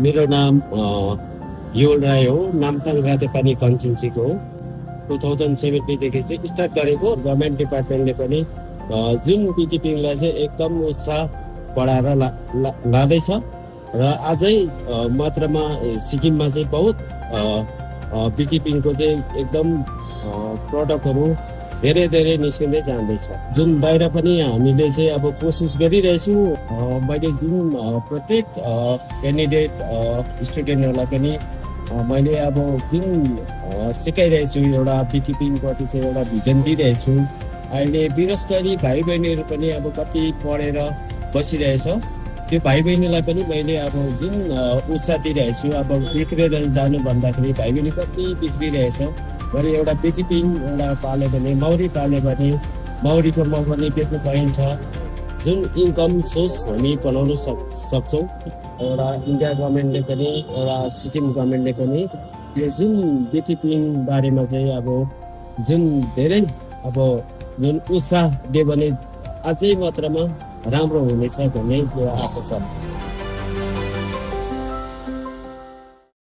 मेरो नाम युल राई हो, नामथाङ रातेपानी कन्स्टिट्युन्सीको हो। 2017 चाहिँ स्टार्ट गरेको गभर्मेन्ट डिपार्टमेन्टले पनि जुन बिकिपिङलाई चाहिँ एकदम उत्साह बढाएर लाँदैछ र आजै मात्रामा सिक्किममा चाहिँ बहुत बिकिपिङको चाहिँ एकदम प्रडक्टहरू धेरै निस्किँदै जाँदैछ। जुन बाहिर पनि हामीले चाहिँ अब कोसिस गरिरहेछौँ। मैले जुन प्रत्येक क्यान्डिडेट स्टुडेन्टहरूलाई पनि मैले अब जुन सिकाइरहेको छु, एउटा बिकिपिङपट्टि चाहिँ एउटा भिजन दिइरहेको छु। अहिले बेरोजगारी भाइ बहिनीहरू पनि अब कति पढेर बसिरहेछ, त्यो भाइ बहिनीलाई पनि मैले अब जुन उत्साह दिइरहेको छु। अब बिग्रेर जानु भन्दाखेरि भाइ बहिनी कति बिग्रिरहेछ, भने एउटा बिकिपिङ एउटा पाल्यो भने, मौरी पाल्यो भने मौरीको मह पनि बेच्नु पाइन्छ। जुन इन्कम सोर्स हामी बनाउन सक्छौँ। एउटा इन्डिया गभर्मेन्टले पनि एउटा सिक्किम गभर्मेन्टले पनि यो जुन बिकिपिङ बारेमा चाहिँ अब जुन धेरै अब जुन उत्साह दियो भने अझै मात्रामा राम्रो हुनेछ भन्ने आशा छ।